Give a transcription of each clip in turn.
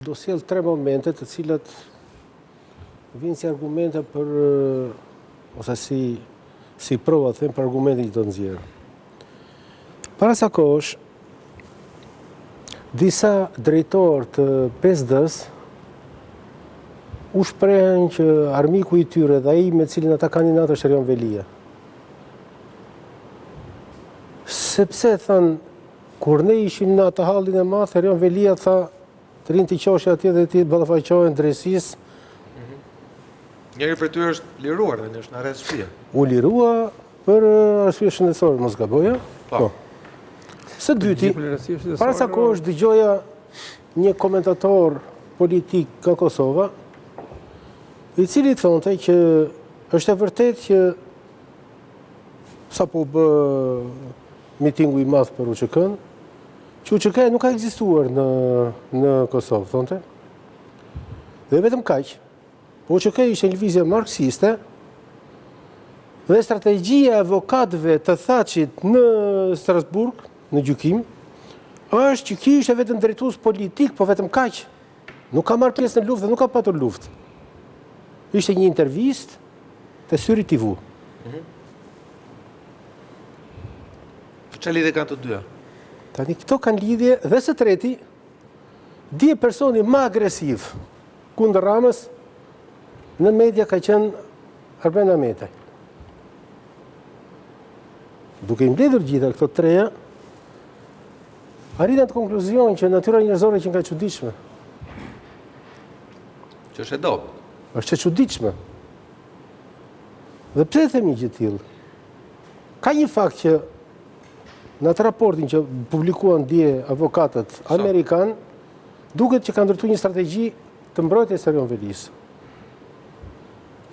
Do sjell tre momente të cilat vijnë si argumente për ose si si prova them për argumentin që do të nxjerr. Para sa kohësh disa drejtorë të 5D-s u shprehën që armiku i tyre dhe ai me cilin ata kanë inat është Erion Veliaj. Sepse thanë Kur ne ishim në atë hallin e madh, Erion Veliaj tha, të rrinë t'i qoshe atje dhe t'i ballafaqohen drejtësisë. Mhm. Njëri prej tyre është liruar dhe është në arrest shtëpie. U lirua për arsye shëndetësore, mos gaboj. Po. po. Së dyti, para sa kohësh dëgjoja një komentator politik nga Kosova, i cili thonte që është e vërtetë që sapo u bë mitingu i madh për UÇK-në, që UÇK-ja nuk ka ekzistuar në, në Kosovë, thonte. Dhe vetëm kaq, po UÇK ishte një lëvizje marksiste, dhe strategjia e avokatëve të Thaçit në Strasburg, në gjykim, është që ky ishte vetëm drejtues politik, po vetëm kaq. Nuk ka marrë pjesë në luftë dhe nuk ka patur luftë. Ishte një intervistë te Syri TV. Mhm. Ça lidhje kanë të dyja? Tani këto kanë lidhje dhe së treti, dje personi më agresiv kundër Ramës në media ka qenë Arben Ahmetaj. Duke i mbledhur gjitha këto treja, arrita në konkluzion që natyra njerëzore qenka e çuditshme. Që është e dobët. Është e çuditshme. Dhe pse e them një gjë të tillë? Ka një fakt që në atë raportin që publikuan dje avokatët amerikanë, duket që kanë ndërtuar një strategji të mbrojtjes së Erion Velisë.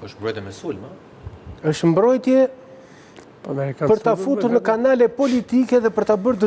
Është mbrojtje me sulm, a? Është mbrojtje po, për ta futur në kanale politike dhe për ta bërë të.